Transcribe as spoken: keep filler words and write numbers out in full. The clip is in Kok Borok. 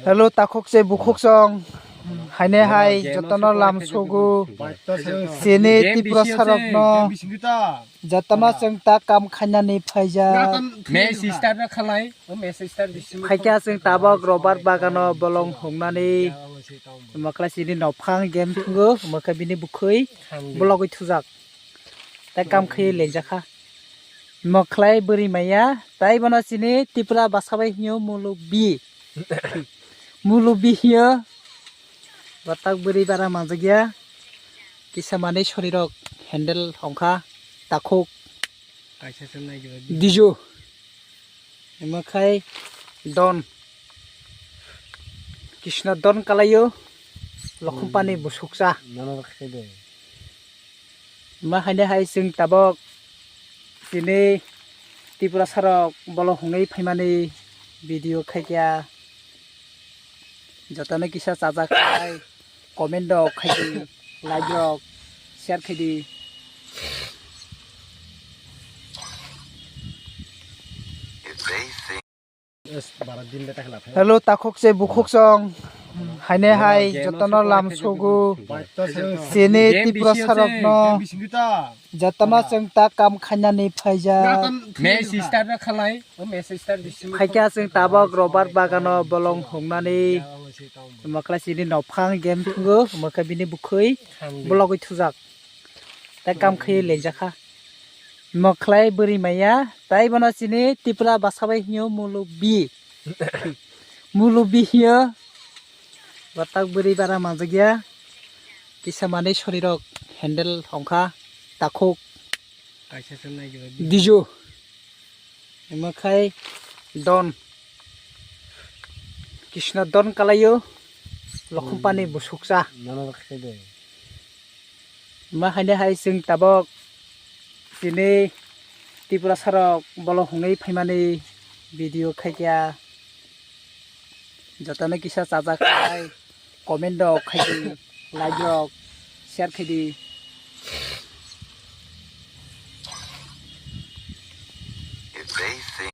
Hello, takhuk se bukhuk song. Haine hai jotono lam sugu. Chini Tripura sarok no jotono chwng ta kam khainani phaijak. Message start no khalai. O message start bisi. Khaikya chwng tabok rubber bagano bolong hungnani. Maklai chini nophang game thungo. Makhai bini bukhwi bologwi thujak. Tai kam khai lenjakha. Mokhlai bwrwi maya, tai bono chini Tripura basa bai hino mulubi. Mulubi hiyo. Batak bwrwi bara manjakya. Kisa manwi sorirok handle hongkha. Takhuk. Kaisa se nai jora di. Dijo. Ema khai don. Krishna don kalayo. Lokhumpani busuksa. Nono khai de. Ma haine hai chwng tabok chini Tripura sarok bolo hwnwi phaimani video khaikya jotono kisa chajak khai comment rok khaidi like rok share khaidi. Hello, takhuk se bukhuk song. Haine hai jotono lam sugu. Chini Tripura sarok no jotono chwng ta kam khainani phaijak. Message start no khalai. O message start bisi. Khaikya chwng tabok rubber bagano bolong hungnani. Maklai chini nophang game thungo. Makhai bini bukhwi bologwi thujak. Tai kam khai lenjakha. Mokhlai bwrwi maya, tai bono chini Tripura basa bai hino mulubi. Mulubi hiyo. Batak bwrwi bara manjakya. Kisa manwi sorirok handle hongkha. Takhuk. Kaisa se nai jora di. Dijo. Ema khai don. Krishna don kalayo. Lokhumpani busuksa. Nono khai de. Ma haine hai chwng tabok chini Tripura sarok bolo hwnwi phaimani video khaikya jotono kisa chajak khai comment rok khaidi like rok share khaidi.